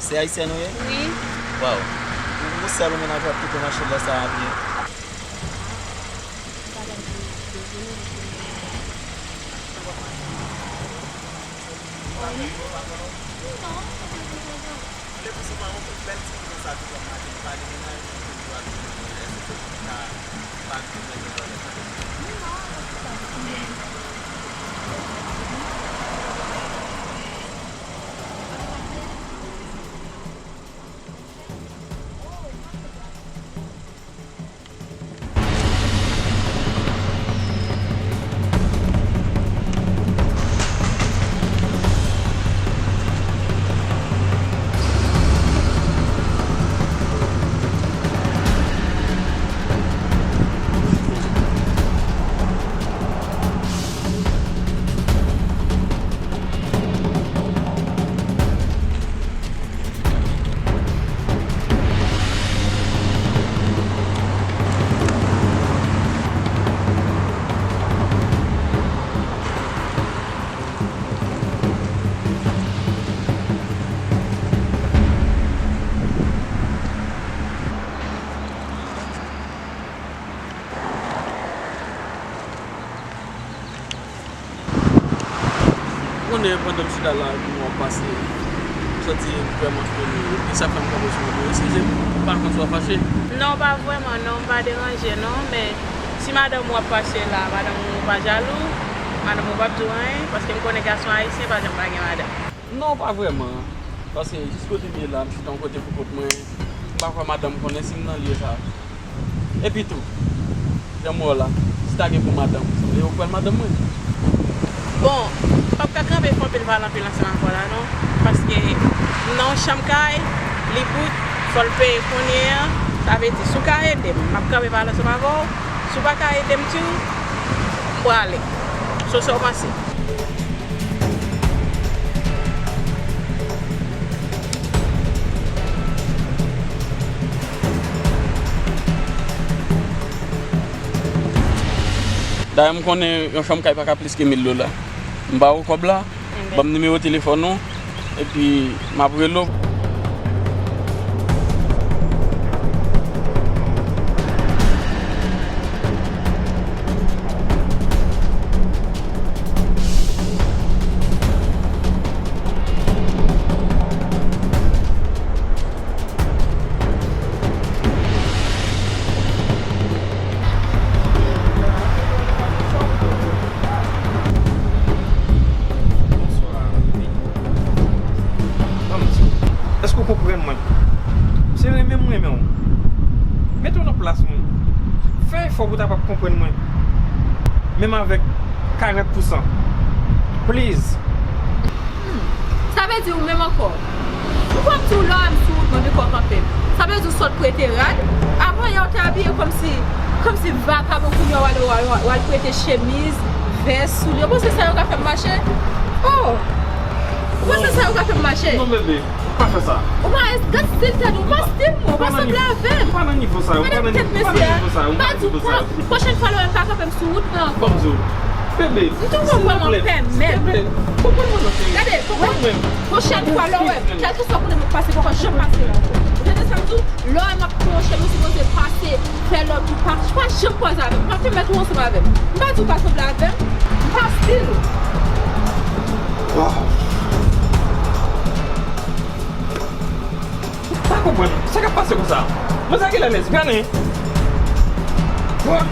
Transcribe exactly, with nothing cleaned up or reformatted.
Se ayisyen ou ye? Wi. Waw. Ou, ou sèl ou mennaj w ap kite machin lè sa a byen? Ou konnen pandan m chita la epi m ap pase, m santi vrèman frene. Epi sa fè m kanpe sou wout ou. Eskize m, m pa konn si w ap fache. Non, pa vrèman, non, m pa deranje, non, men si madanm ou ap pase la, madanm ou pa jalou, madanm ou p ap di w anyen, paske m konnen gason ayisyen pa janm pa gen madanm. Non, pa vrèman. Paske jis kote m ye la, m chita yon kote pou kont mwen. M pa kwè madanm konnen si m nan lye sa. Epi tou, jan m wè w la, si ta gen pou madanm, sanble yo pral madanm mwen. Bon, m p ap ka kanpe fè anpil pale anpil ansanm avè w la non, paske m nan yon chanm kay, li bout, fò l peye kounye a, sa vle di si w ka ede m, m ap kanpe pale ansanm avè w, si w pa ka ede m, di w, m prale. So, sa w panse? Dayè, m konnen yon chanm kay pa ka plis ke mil dola. M ba ou kòb la, ban m nimewo telefòn ou, epi m ap rele w. Bonswa, bebe. Ban m di w, èske w konprann mwen? Se renmen m renmen w. Mete w nan plas mwen. Fè efò pou w ta kapab konprann mwen. Menm avèk karant pou san. Please. Hmm. Sa vle di ou menm ankò. Ou kwè m di w lè w wè m sou wout mwen, dekò kanpe m. Sa vle di w sot prete rad. Avan yè w te abiye kòmsi, kòmsi vakabon, kounye a w al, w al, w al prete chemiz, vès, soulye. Ou panse sa yo ka fè m mache? Oh! Ou panse sa yo ka fè m mache? Non, bebe. Pa fè sa. Ou pa, gad stil tèt ou, ou pa stil mwen, ou pa sanble avè m. Ou pa nan nivo sa, ou pa nan nivo sa, ou pa nan nivo sa. M pa di w, pwochèn fwa lè w wè m pa kanpe m sou wout mwen ankò. Ban m di w. Bebe, silvouplè. M tou konprann mwen pèmèt. Bebe, konprann mwen non, cheri. Gade, konprann mwen. Pwochèn fwa lè w wè m, kèlkeswa kote m ap pase, poko janm pase la ankò. Ou tande sa m di w? Lè w wè m ap pran yon chemen, ou sipoze pase fè lòt ou pa, pa janm kwaze avè m. M pa pèmèt ou ansanm avè m. M pa di w pa sanble avè m. M pa stil ou. Waw. Pa konprann. Sa k ap pase konsa? Mwen sa ki lè lès, gade. Wa.